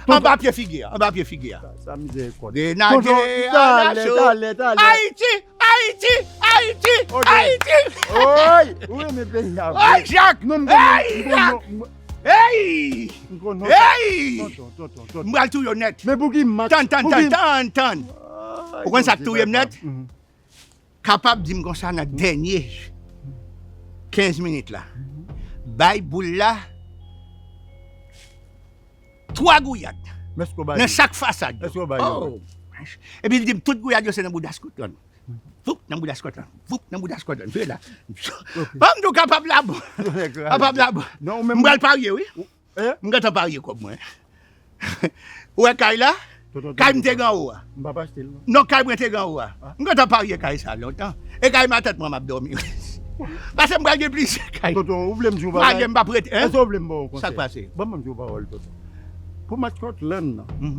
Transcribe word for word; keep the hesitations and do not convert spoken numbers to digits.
Anba pye figi a, anba pye figi a. Sa, sa mizèrikòd. Grenadye alaso. Talè, talè, talè. Ayiti, Ayiti, Ayiti, Ayiti. Oy, ou renmen peyi a vre. Oy, Jak. Non, m konnen, m konnen, m konnen. Hey! M pral touye w nèt. Men pou ki match? Tann, tann, tann, tann, tann. Ou konn sa k touye m nèt? Kapab di m konsa nan dènye kenz minit la. Bay boul la twa gouyad nan chak fasad. Epi l di m tout gouyad yo se nan bouda Scotland. Voup nan bouda Scotland. Voup nan bouda Scotland. Vire la. Ban m di w kapab la bon. Kapab la bon. M pral parye wi. M gentan parye kòb mwen. Ou wè kay la? Kay m te gen anwo a. M p ap achte l non. Non, kay mwen te gen anwo a. M gentan parye kay sa lontan. E kay matant mwen m ap dòmi. Paske m pral gen plizyè kay. Tonton, ou vle m di w bagay? Maryem p ap rete, hein? Èske w vle m ba w konsèy? Sa k pase? Ban m di w pawòl, tonton. Pou match Scotland nan,